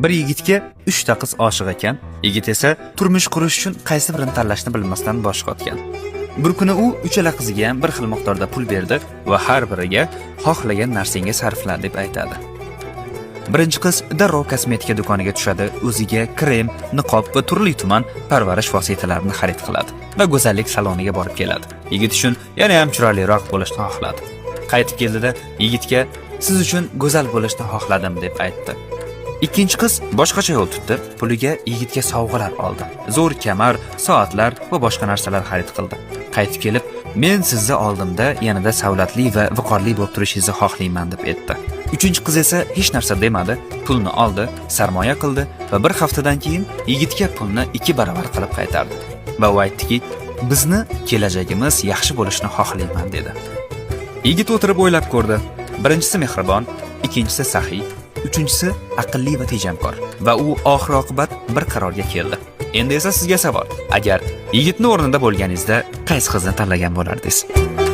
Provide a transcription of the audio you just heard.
Bir yigitga 3 ta qiz oshiq ekan. Yigit esa turmush qurish uchun qaysi birini tanlashni bilmasdan bosh qotgan. Bir kuni u uchala qizga ham bir xil miqdorda pul berdi va har biriga xohlagan narsangga sarfla deb aytadi. Birinchi qiz darrov kosmetika do'koniga tushadi, o'ziga krem, niqob va turli tuman parvarish vositalarini xarid qiladi va go'zallik saloniga borib keladi. Yigit uchun yana ham chiroyliroq bo'lishni xohladi. Qaytib keldida yigitga siz uchun go'zal bo'lishni xohladim deb aytdi. Ikkinchi qiz boshqacha yo'l tutdi. Puliga yigitga sovg'alar oldi. Zo'r kamar, soatlar va boshqa narsalar xarid qildi. Qaytib kelib, men sizni oldimda yanada savlatli va viqorli bo'lib turishingizni xohlayman deb aytdi. Uchinchi qiz esa hech narsa demadi, pulni oldi, sarmoya qildi va bir haftadan keyin yigitga pulni 2 barobar qilib qaytardi. Va u aytdiki, bizni kelajagimiz yaxshi bo'lishini xohlayman dedi. Yigit o'tirib o'ylab ko'rdi. Birinchisi mehribon, ikkinchisi saxiy, uchinchisi aqlli va tejamkor. Va u oxir oqibat bir qarorga keldi. Endi esa sizga savol. Agar yigitni o'rnida bo'lganingizda qaysi qizni tanlagan bo'lardingiz?